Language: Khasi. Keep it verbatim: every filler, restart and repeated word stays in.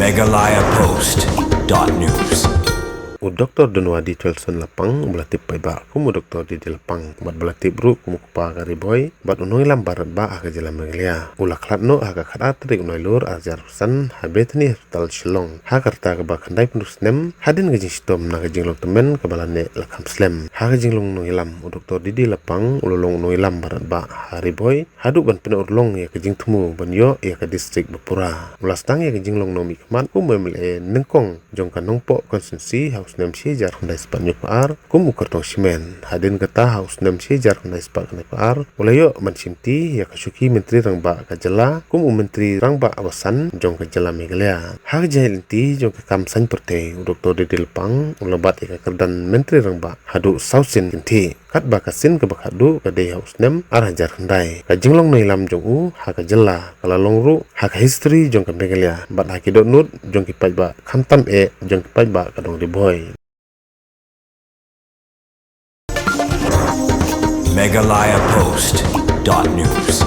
Meghalaya Post dot news. U Doktor Dunwadi Twelson Lapang, uba la tip paidbah kum u Doktor Didi Lapang, bad ba la tip ruh kum u kpa ka Ri Bhoi, bad u nongïalam baratbah ha ka jylla Meghalaya, u la khlad noh ha ka khatar tarik u Nailur arhajar arphew san ha Bethany Hospital Shillong, ha ka rta kaba khyndai phew snem, hadien ka jingshitom na ka jinglong tymmen kaba la neh la kham slem. Ha ka jinglong nongïalam, u Doktor Didi Lapang u la long u nongïalam baratbah ha Ri Bhoi haduh ban pynurlong ïa ka jingthmu ban ïoh ïa ka distrik bapura. U la sdang ïa ka jinglong nongmihkhmat kum u M L A nyngkong jong ka Nongpoh constituency ha u snem shihajar khyndai spah hynñiewphew ar kum u kyrtong shimet. Hadien kata, ha u snem shihajar khyndai spah khyndai phew ar u la ïoh ban shimti ïa ka shuki Myntri Rangbah ka jylla kum u Myntri Rangbah ba san jong ka jylla Meghalaya. Ha ka jingïaid lynti jong ka kam saiñ pyrthei, u Doktor Didi Lapang u la bat ïa ka kyrdan Myntri Rangbah haduh saw sien kynthih, katba ka sien kaba khatduh ka dei ha u snem arhajar khyndai. Ka jinglong nongïalam jong u ha ka jylla ka la long ruh ha ka history jong ka Meghalaya bad ha ki dohnud jong ki paidbah, khamtam eh jong ki paidbah ka dong Ri Bhoi. Meghalaya Post dot news.